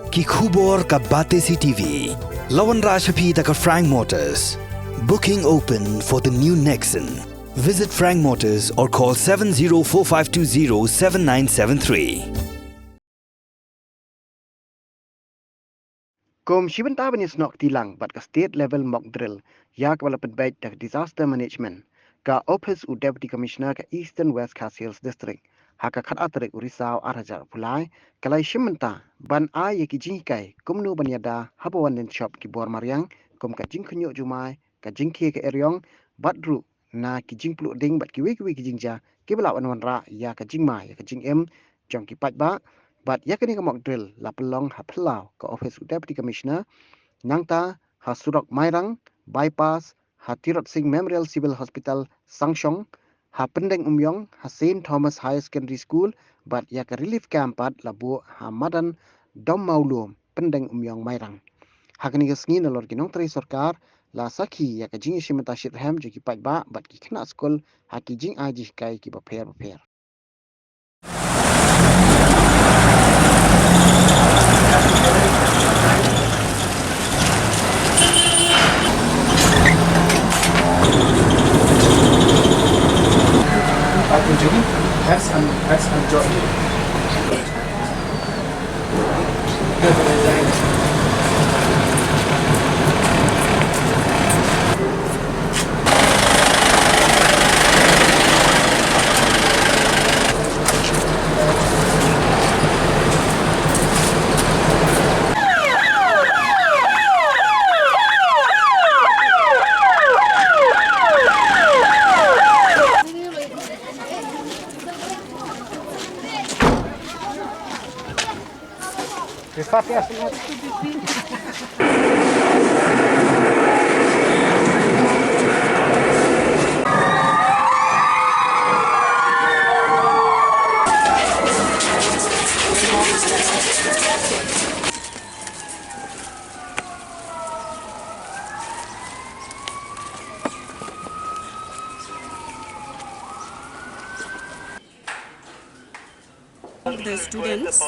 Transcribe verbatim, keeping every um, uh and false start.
Ki khubor ka Batesi T V. La wanrah sha phi da ka Frank Motors. Booking open for the new Nexon. Visit Frank Motors or call seven zero four five two zero seven nine seven three. Kum shi bynta ban ïasnoh kti lang bad ka state level mock drill ïa kaba la pynbeit da ka Disaster Management, ka Office u Deputy Commissioner ka Eastern West Khasi Hills District, ha ka khatar tarik u Risaw ar hajar arphew lai, ka la ïashim bynta ban ai ïa ki jinghikai kumno ban ïada haba wan lynshop ki bor mariang, kum ka jingkhynñiuh jumai, ka jingkhie ka eriong, bad ruh na ki jingpluh ding bad kiwei kiwei ki jingjia kiba lah ban wanrah ïa ka jingma ïa ka jingim jong ki paidbah. Bad ïa kane ka mock drill la pynlong ha phyllaw ka office u Deputy Commissioner, nangta ha surok Mairang Bypass, ha Tirot Sing Memorial Civil Hospital Sangshong, ha Pyndeng Umïong ha Saint Thomas Higher Secondary School, bad ïa ka relief camp pat la buh ha madan Dom Mawlum, Pyndeng Umïong, Mairang. Ha kane ka sngi nalor ki nongtrei sorkar la sakhi ïa ka jingïashim bynta shitrhem jong ki paidbah bad ki khynnah skul ha ki jingai jinghikai kiba pher bapher. The students.